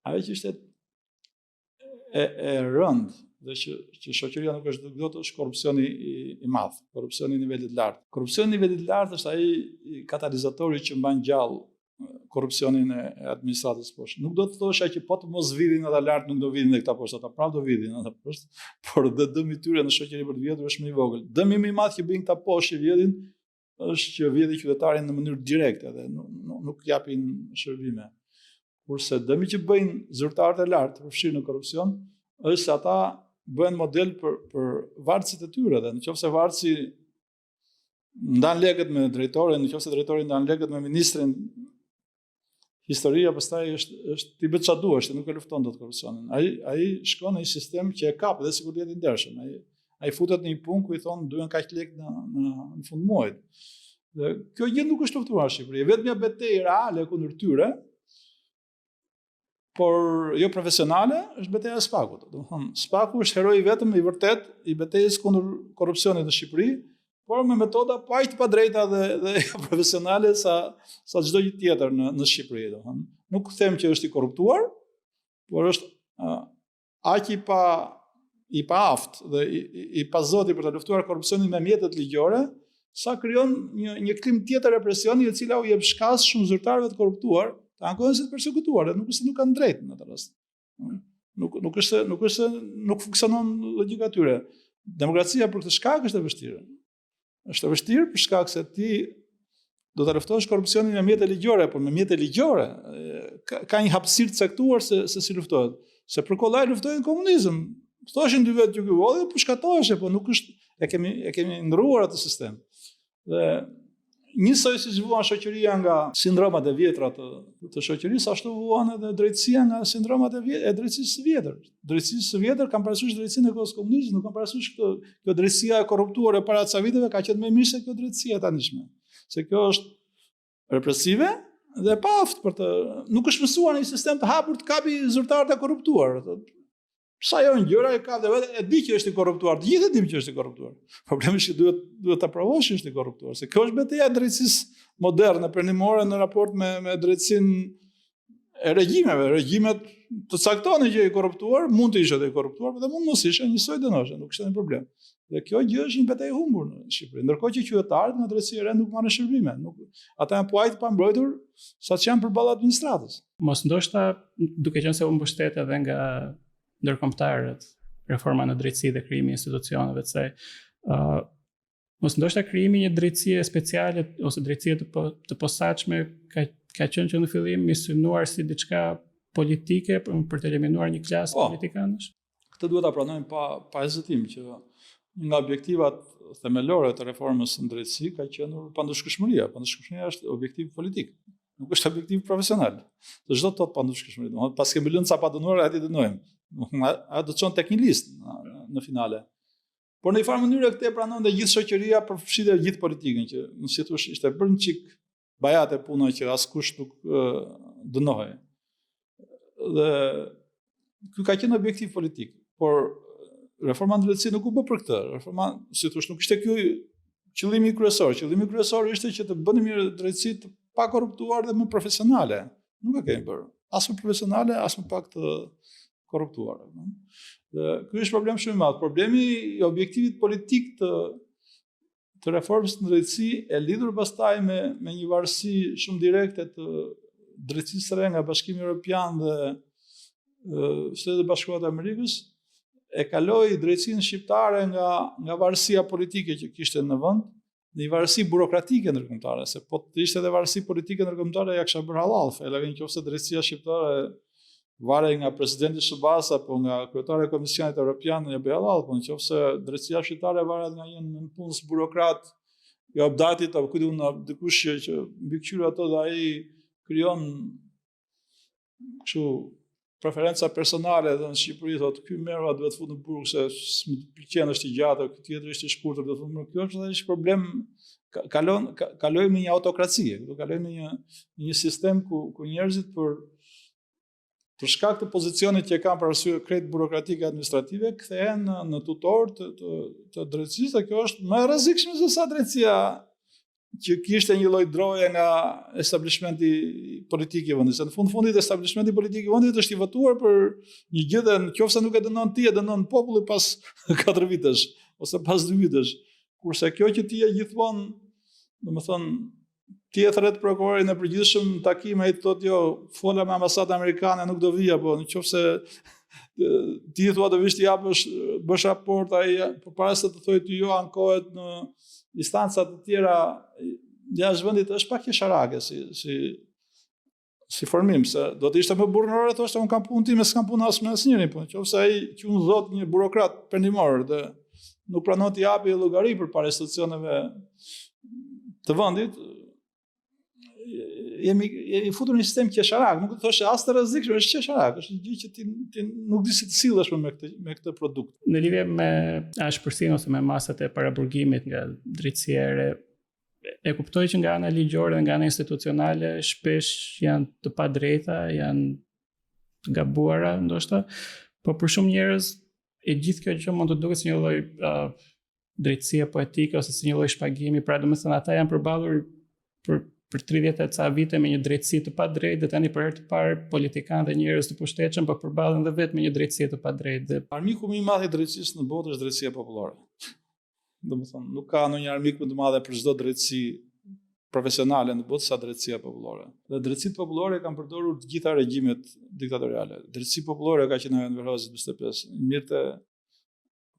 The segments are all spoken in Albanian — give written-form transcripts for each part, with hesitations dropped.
Ajo që është e, e rëndë dhe që, që shoqëria nuk e zhduk dot është korrupsioni i, i madh, korrupsioni i nivelit të lartë. Korrupsioni i nivelit të lartë është ai katalizatori që mban gjallë korrupsionin e administratës poshtë. Nuk do të thosha që po të mos vidhin ata lart, nuk do vidhin edhe këta poshtë, ata prapë do vidhin ata poshtë, por dhe dëmi i tyre në shoqëri për të vjedhur është më i vogël. Dëmi më i madh që bëjnë këta poshtë që vjedhin është që vjedhin qytetarin në mënyrë direkte dhe nuk, nuk, nuk japin shërbime. Kurse dëmi që bëjnë zyrtarët e lartë, përfshirë në korrupsion, është se ata bëhen model për për vartësit e tyre dhe në qoftë se vartësi ndan lekët me drejtorin, në qoftë se drejtori ndan lekët me ministrin, historia pastaj është është ti bëj çfarë duash, ti nuk e lufton dot korrupsionin. Ai ai shkon në një sistem që e kap dhe sikur të jetë i ndershëm. Ai ai futet në një punë ku i thonë duhen kaq lekë në në në fund muajit. Dhe kjo gjë nuk është luftuar në Shqipëri. E vetmja betejë reale kundër tyre, por jo profesionale, është beteja e SPAK-ut. Domethënë, SPAK-u është heroi i vetëm i vërtetë i betejës kundër korrupsionit në Shqipëri, por me metoda po aq të padrejta dhe dhe jo profesionale sa sa çdo gjë tjetër në në Shqipëri, domethënë. Nuk them që është i korruptuar, por është uh, aq i pa i paaftë dhe i, i, i pazoti për të luftuar korrupsionin me mjetet ligjore, sa krijon një një klimë tjetër represioni e cila u jep shkas shumë zyrtarëve të korruptuar të ankohen si të persekutuar, dhe nuk është se nuk kanë drejtë në atë rast. Nuk nuk është se nuk është se nuk funksionon logjika e tyre. Demokracia për këtë shkak është e vështirë. Është e vështirë për shkak se ti do ta luftosh korrupsionin me mjete ligjore, por me mjete ligjore ka, ka një hapësirë të caktuar se se si luftohet. Se për kollaj luftohej në komunizëm. Thoshin dy vetë që ky vodhi, pushkatoheshe, po nuk është e kemi e kemi ndërruar atë sistem. Dhe njësoj siç vuan shoqëria nga sindromat e vjetra të, të shoqërisë, ashtu vuan edhe drejtësia nga sindromat e, vjet, e drejtësisë së vjetër. Drejtësisë së vjetër kam parasysh drejtësinë e kohës komunizmit, nuk kam parasysh këtë, kjo drejtësia e korruptuar e para ca viteve ka qenë më mirë se kjo drejtësia e tanishme. Se kjo është represive dhe e paaftë për të nuk është mësuar në një sistem të hapur të kapi zyrtarët e korruptuar. Sajon gjëra e ka dhe vetë e di që është i korruptuar. Të gjithë e dimë që është i korruptuar. Problemi është që duhet duhet ta provosh që është i korruptuar, se kjo është beteja e drejtësisë moderne perëndimore në raport me me drejtësinë e regjimeve. Regjimet të caktonin që i korruptuar, mund të ishe i korruptuar, por dhe mund mos ishe, njësoj dënoheshe, nuk ishte një problem. Dhe kjo gjë është një betejë e humbur në Shqipëri. Ndërkohë që qytetarët nga drejtësia e re nuk marrin shërbime, nuk ata janë po aq të pambrojtur sa që janë përballë administratës. Mos ndoshta duke qenë se u mbështet edhe nga ndërkombëtarët, reforma në drejtësi dhe krijimi i institucioneve të saj, ë uh, mos ndoshta krijimi i një drejtësie speciale ose drejtësie të, po, të posaçme ka ka qenë që në fillim i synuar si diçka politike për, për të eliminuar një klasë po, politikanësh. Këtë duhet ta pranojmë pa pa hezitim që një nga objektivat themelore të reformës në drejtësi ka qenë pandëshkueshmëria. Pandëshkueshmëria është objektiv politik, nuk është objektiv profesional. Se ç'do të thotë pandëshkueshmëri, domethënë paskemi lënë ca pa dënuar, hajde t'i dënojmë. Domethënë ajo do të çon tek një listë në, në finale. Por në një farë mënyre këtë e pranon dhe gjithë shoqëria përfshirë dhe gjithë politikën që në si thosh ishte bërë një çik bajate puna që askush nuk dënohej. Dhe ky ka qenë objektiv politik, por reforma në drejtësi nuk u bë për këtë. Reforma, si thosh, nuk ishte ky qëllimi kryesor. Qëllimi kryesor ishte që të bënim një drejtësi të pakorruptuar dhe më profesionale. Nuk e kemi bërë. As më profesionale, as më pak të korruptuar. Dhe ky është problem shumë i madh. Problemi i objektivit politik të të reformës në drejtësi e lidhur pastaj me me një varësi shumë direkte të drejtësisë së re nga Bashkimi Evropian dhe Shtetet e Bashkuara të Amerikës e kaloi drejtësinë shqiptare nga nga varësia politike që kishte në vend në një varësi burokratike ndërkombëtare, se po të ishte edhe varësi politike ndërkombëtare ja kisha bërë hallall, edhe në qoftë se drejtësia shqiptare varej nga presidenti i SHBA-s apo nga kryetari i Komisionit Evropian ja bëj hallall, po në qoftë se drejtësia shqiptare varet nga një nëpunës burokrat i OPDAT-it apo ku di unë dikush që, që mbikëqyr ato dhe ai krijon kështu preferenca personale dhe në Shqipëri thotë ky Merva duhet fut në burg se s'më pëlqen është i gjatë, ky tjetër është i shkurtër duhet fut në burg. Kjo është edhe një problem kalon kalojmë në një autokraci, do kalojmë në një në një sistem ku ku njerëzit për për shkak të pozicionit që kanë për arsye krejt burokratike administrative kthehen në, në tutor të të, të drejtësisë dhe kjo është më e rrezikshme se sa drejtësia. që kishte një lloj droje nga establishmenti politik i vendit. Se në fund fundit establishmenti politik i vendit është i votuar për një gjë dhe në qoftë se nuk e dënon ti, e dënon populli pas 4 vitesh ose pas 2 vitesh. Kurse kjo që ti je gjithmonë, domethënë, ti e thërret prokurorin e përgjithshëm në takim ai të thotë jo, fola me ambasadën amerikane, nuk do vij apo në qoftë se ti i thua do vish të japësh bësh raport ai përpara se të thojë ty jo ankohet në instanca të tjera jashtë vendit është pak qesharake si si si formim se do të ishte më burrërore thoshte un kam punë time s'kam punë as me asnjërin po nëse ai quan zot një burokrat perëndimor dhe nuk pranon të japi llogari përpara institucioneve të vendit jemi jemi futur në një sistem qesharak, nuk do të thosha as të rrezikshëm, është qesharak, është një gjë që ti ti nuk di si të sillesh më me këtë me këtë produkt. Në lidhje me ashpërsinë ose me masat e paraburgimit nga drejtësia e re, e kuptoj që nga ana ligjore dhe nga ana institucionale shpesh janë të padrejta, janë të gabuara ndoshta, po për shumë njerëz e gjithë kjo gjë mund të duket si një lloj uh, drejtësie poetike ose si një lloj shpagimi, pra domethënë ata janë përballur për për 30 e ca vite me një drejtësi të padrejtë dhe tani për herë të parë politikanë dhe njerëz të pushtetshëm po përballen dhe vetë me një drejtësi të padrejtë dhe armiku më i madh i drejtësisë në botë është drejtësia popullore. Domethënë, nuk ka ndonjë armik më të madhe për çdo drejtësi profesionale në botë sa drejtësia popullore. Dhe drejtësitë popullore kanë përdorur të gjitha regjimet diktatoriale. Drejtësi popullore ka qenë ajo e Enver Hoxhës 45. Merrte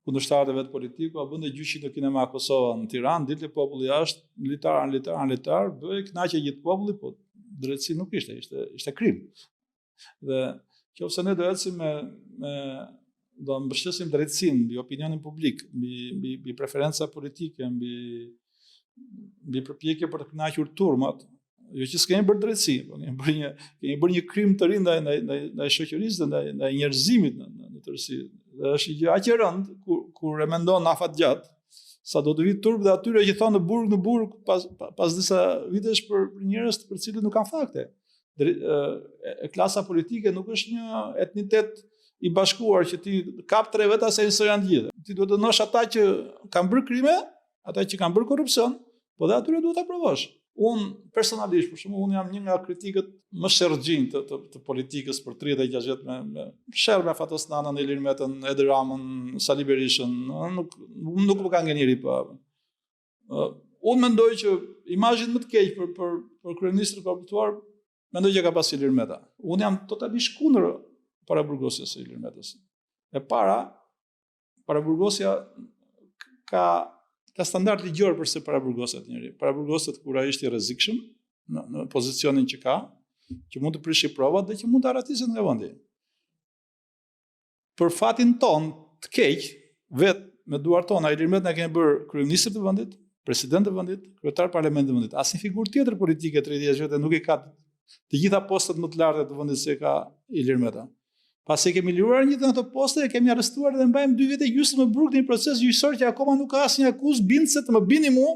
kundërshtarët e vet politikë, ua bënte gjyqin në kinema Kosova në Tiranë, dilte populli jashtë, në litar, në litar, në litar, bëhej kënaqej gjithë populli, po drejtësi nuk ishte, ishte ishte krim. Dhe qoftë se ne do ecim me me do mbështesim drejtësinë mbi opinionin publik, mbi mbi mbi preferenca politike, mbi mbi përpjekje për të kënaqur turmat, jo që s'kemi bërë drejtësi, po kemi bërë një kemi bërë një krim të ri ndaj ndaj ndaj ndaj shoqërisë dhe ndaj ndaj njerëzimit në në, në tërësi. Dhe është një gjë aq e rëndë kur kur e mendon afatgjatë, sa do të vijë turp dhe atyre që thonë në burg në burg pas pas disa vitesh për, për njerëz për të cilët nuk kanë fakte. Dre, e, e klasa politike nuk është një etnitet i bashkuar që ti kap tre veta se njësoj janë të gjithë. Ti duhet të dënosh ata që kanë bërë krime, ata që kanë bërë korrupsion, po dhe atyre duhet ta provosh. Unë personalisht, për shembull, unë jam një nga kritikët më sherrxhinj të, të, të politikës për 36 vjet me, me sherr me Fatos Nanon, Ilir Metën, Edi Ramën, Sali Berishën, nuk nuk më ka ngel njeri pa. Uh, unë mendoj që imazhin më të keq për për për kryeministrin e korruptuar, mendoj që ka pas Ilir Meta. Unë jam totalisht kundër paraburgosjes së Ilir Metës. E para, paraburgosja ka ka standard ligjor përse paraburgoset njeri. Paraburgoset kur ai është i rrezikshëm në, në pozicionin që ka, që mund të prishë provat dhe që mund të arratiset nga vendi. Për fatin tonë të keq, vetë me duart tona Ilir Metën e kemi bërë kryeministër të vendit, president të vendit, kryetar parlamentit të vendit. Asnjë figurë tjetër politike 30 vjet nuk i ka të gjitha postet më të larta të vendit se ka Ilir Meta. Pasi e kemi liruar një të ato poste, e kemi arrestuar dhe mbajmë dy vjet e gjysmë në burg në një proces gjyqësor që akoma nuk ka asnjë akuzë bindëse të më bindi mua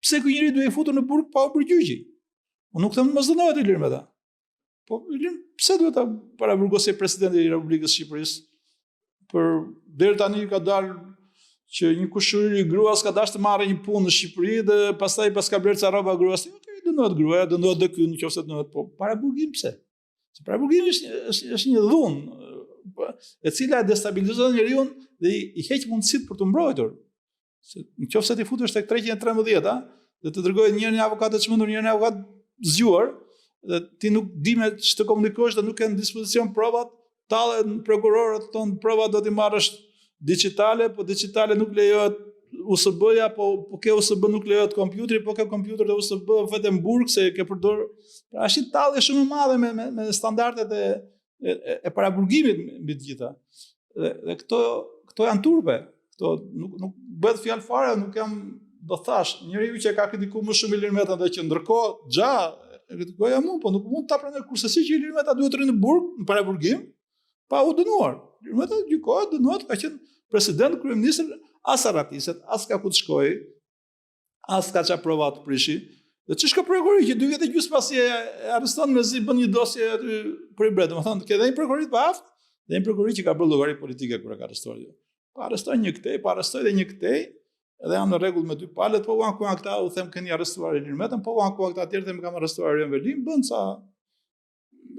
pse ky njeri duhej futur në burg pa u bërë gjyqi. Unë nuk them mos dënohet Ilir Meta. Po Ilir, pse duhet ta paraburgosë presidenti i Republikës së Shqipërisë? Për deri tani ka dalë që një kushëriri i gruas ka dashur të marrë një punë në Shqipëri dhe pastaj paska blerë ca rroba gruas. Ok, dënohet gruaja, dënohet dhe ky në qoftë se dënohet, po paraburgim pse? Se paraburgimi është është është një dhunë e cila e destabilizon njeriun dhe i, i heq mundësitë për t'u mbrojtur. Se në qoftë se ti futesh tek 313, a, dhe të dërgojë njërin avokat të çmendur, njërin avokat zgjuar, dhe ti nuk di me ç'të komunikosh dhe nuk ke në dispozicion provat, tallen prokurorët thonë provat do t'i marrësh digjitale, po digjitale nuk lejohet USB-ja, po po ke USB nuk lejohet kompjuteri, po ke kompjuter dhe USB vetëm burg se ke përdor. Pra është një tallje shumë e madhe me me, me standardet e e, e paraburgimit mbi të gjitha. Dhe dhe këto këto janë turpe. Këto nuk nuk bëhet fjalë fare, nuk jam do thash, njeriu që e ka kritikuar më shumë Ilir Metën dhe që ndërkohë xha e kritikoja mua, po nuk mund ta pranoj kurrsesi që Ilir Meta duhet të rrinë në burg, në paraburgim, pa u dënuar. Ilir Meta gjykohet, dënohet, ka qenë president, kryeministër, as arratiset, as ka ku të shkojë, as ka ça prova të prishi. Dhe ç'është kjo prokurori që dy vjet e gjysmë pasi e arreston mezi bën një dosje aty për i bre, domethënë ke dhe një prokurori të paaftë, dhe një prokurori që ka bërë llogari politike kur e ka arrestuar. Po arrestoi një këtej, po arrestoi dhe një këtej. Edhe jam në rregull me dy palët, po u ankuan këta, u them keni arrestuar Ilir Metën, po u ankuan këta të tjerë, them kam arrestuar Erion Veliajn, bën ca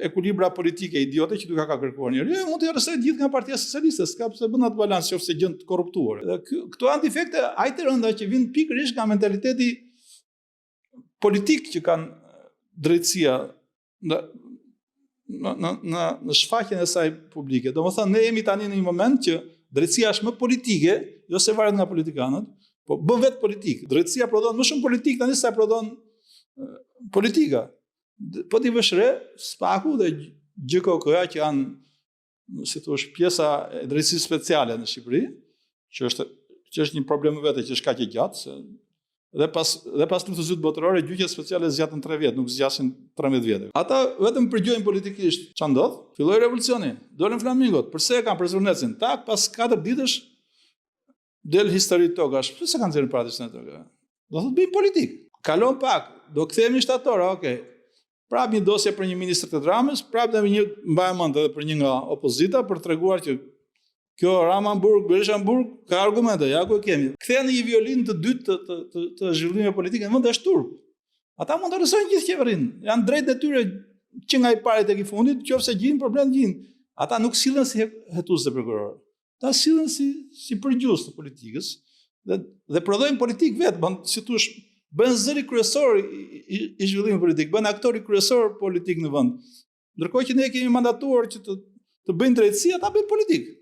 ekuilibra politike idiote që nuk ka kërkuar njeri. Jo, mund t'i arrestojë gjithë nga Partia Socialiste, s'ka pse bën atë balancë nëse gjen të korruptuar. Dhe ky, këto janë defekte aq të rënda që vijnë pikërisht nga mentaliteti politik që kanë drejtësia në në në në në shfaqjen e saj publike. Domethënë ne jemi tani në një moment që drejtësia është më politike, jo se varet nga politikanët, po bën vetë politikë. Drejtësia prodhon më shumë politikë tani sa prodhon politika. Po t'i vësh re, SPAK-u dhe GJKKO-ja që janë, si thua, pjesa e drejtësisë speciale në Shqipëri, që është që është një problem më vete që është kaq e gjatë se dhe pas dhe pas luftës së dytë botërore gjyqet speciale zgjatën 3 vjet, nuk zgjasin 13 vjet. Ata vetëm përgjojnë politikisht ç'a ndodh? Filloi revolucioni, dolën flamingot. Përse e kanë për Zvërnecin? Tak pas 4 ditësh del histori tokash. Pse s'e kanë nxjerrë para historinë tokash? Do thotë bëjmë politikë. Kalon pak, do kthehemi në shtator, okay. Prap një dosje për një ministër të Ramës, prap dhe një mbaj mend edhe për një nga opozita për të treguar që kjo Rama në burg, Berisha në burg, ka argumente, ja ku e kemi. Kthehen në një violinë të dytë të të të, të zhvillimeve politike në vend është turp. Ata mund të arrestojnë gjithë qeverinë. Janë në drejtën e tyre që nga i pari tek i fundit, qoftë se gjejnë problem gjejnë. Ata nuk sillen si hetues dhe prokurorë. Ata sillen si si përgjues të politikës dhe dhe prodhojnë politikë vetë, bën si thuash, bën zëri kryesor i, i, i zhvillimit politik, bën aktori kryesor politik në vend. Ndërkohë që ne kemi mandatuar që të të bëjnë drejtësi, ata bëjnë politikë.